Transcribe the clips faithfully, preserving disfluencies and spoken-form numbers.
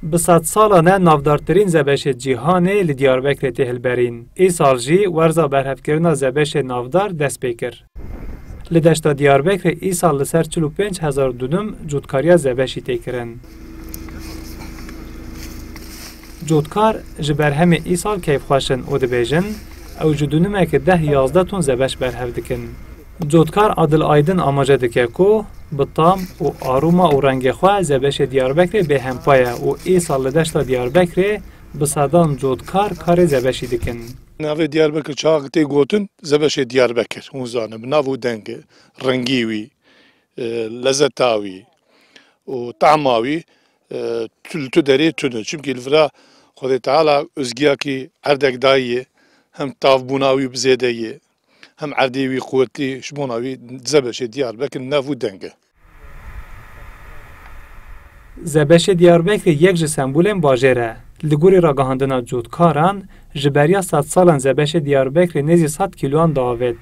Bi sedsalan e navdartirîn zebeşê cîhanê li Diyarbekirê tê hilberîn. Îsal jî werza berhevkirina zebeşê navdar dest pê kir. Li deşta Diyarbekirê îsal li ser çil û pênc hezar dunum cotkariya zebeşî tê kirin. Cotkar ji berhemê îsal keyfxweş in û dibêjin, ew ji dunimeke deh yazdeh ton zebeş berhev dikin. Cotkar Adil Aydin amaje dike ku bi tam û aroma û rengê xwe zebeşê Diyarbekirê bêhempa ye û îsal li deşta Diyarbekirê bi sedan cotkar karê zebeşî dikin. Navê Diyarbekir çaxê tê gotin, zebeşê Diyarbekir, hûn zanin, bi nav û deng e, rengî wî, e, lezeta wî û tahma wî, e, tu, li tu derê tune. Çimkî li vira Xwedê Teala ozgiyakî erdek dayiye, hem tavbûna wî bi zêde ye, hem erdê wî quwetî, ji bona wî zebeşê Diyarbekir nav û deng e. Zebeşê Diyarbekirê yek ji sembolên bajêr e. Li gorî ragihandina cotkaran, ji beriya sedsalan zebeşê Diyarbekirê nêzî sed kîloan diavêt.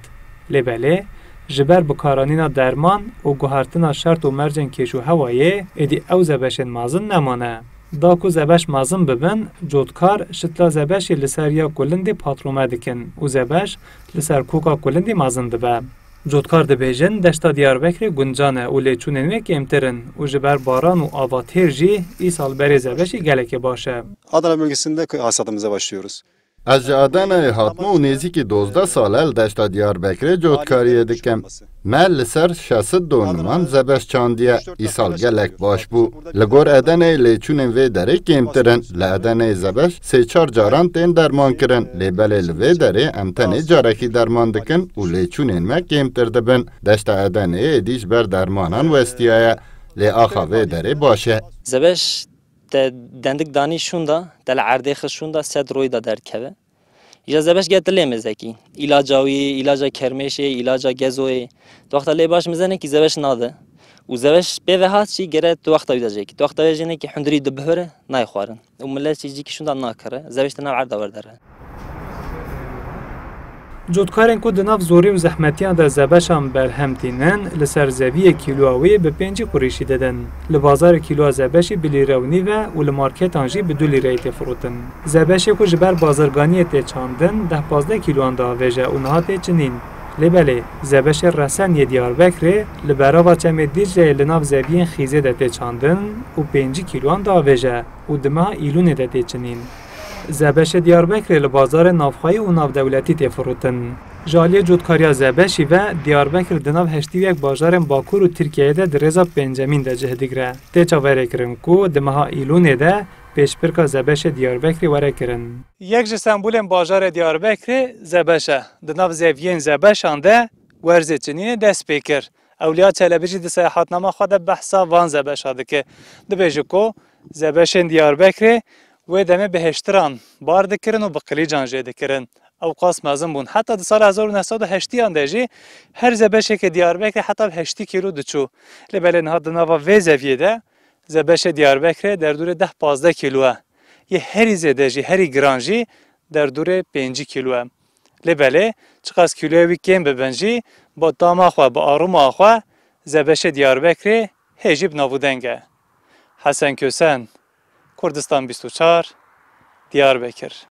Lê belê, ji ber bikaranîna derman û guhertina şert û mercên kêşûhewayê, êdî ew zebeşên mezin nemane. Da ku zebeş mezin bibin, cotkar şitla zebeşê li ser ya ku lindê patrome dikin û zebeş li ser koka ku lindê mezin dibe. Cotkar dibêjin, deşta Diyarbekirê guncan e û lêçûnên wê kêmtir in û ji ber baran û ava têr jî îsal berê zebeşê gelekê baş e. Adana bölgesinde kö-, hasatımıza başlıyoruz. Ez ji Adanayê hatime û nêzîkî dozdeh sal e li deşta Diyarbekirê cotkariyê dikim. Me li ser şeş sed doniman zebeş çandiye. Îsal gelek baş bû. Li gor Edeneyê lêçûnên vê derê kêmtir in. Li Edeneyê zebeş sê çar caran tên derman kirin. Lê belê li vê derê em tenê carekî derman dikin û lêçûnên me kêmtir dibin. Deşta Edeneyê êdî ji ber dermanan westiyaye. Lê axa vê derê baş e. Zebeş te dendik danî şûnda, te li erdê xist şûnda, sed royî da derdikeve. Îja zebeş gel tu lê mizekî. Îlaca wî, îlaca kermêşê, îlaca gezoyê. Tu wexta lê baş mizenekî zebeş nade. Û zebeş pê ve hat jî gere tu wexta wî de jêkî. Tu wexta wê jênekî hundirî dibihore, nayê xwarin. Û milet jî cîkî şûnda nakire. Zebeş di nav erda werdere. Cotkarên ku di nav zorî û zehmetiyan de zebeşan berhem tînin, li ser zeviyê kîloya wê bi pêncî qurîşî didin. Li bazarê kîloya zebeşî bi lîre û nîv e û li marketan jî bi du lîreyê tê firotin. Zebeşê ku ji ber bazirganiyê tê çandin, deh pazdeh kîloan diavêje û niha tê çinîn. Lê belê, zebeşê resen yê Diyarbekirê li berava Çemê Dîcleyê li nav zeviyên xîzê de tê çandin û pêncî kîloan diavêje û di meha Îlûnê de tê çinîn. Zebeşê Diyarbekirê li bazarên navxweyî û navdewletî tê firotin. Ji aliyê cotkariya zebeşî ve Diyarbekir di nav heştê û yek bajarên Bakur û Tirkiyeyê de di rêza pêncemîn de cih digire. Tê çaverêkirin ku di meha Îlûnê de pêşbirka zebeşê Diyarbekirê were kirin. Yek ji sembolên bajarê Diyarbekirê zebeş e. Di nav zeviyên zebeşan de werzê çinînê dest pê kir. Ewliya Çelebi jî di seyahatnama xwe de behsa van zebeşa dike. Dibêje ku zebeşên Diyarbekirê wê demê bi hêştiran bar dikirin û bi qilîcan jê dikirin. Ew qas mezin bûn. Heta di sala hezar û neh sed û heştî yan de jî her zebeşeke Diyarbekirê heta bi heştî kîlo diçû. Lê belê niha di nava vê zeviyê de zebeşê Diyarbekirê derdorê deh pazdeh kîlo e. Yê herî zêde jî, herî giran jî derdorê pêncî kîlo e. Lê belê, çiqas kîloyê wî kêm bibin jî, bi tama xwe, bi aroma xwe, zebeşê Diyarbekirê hê jî bi nav û deng e. Hesen Kösen, Kurdistan bîst û çar, Diyarbekir.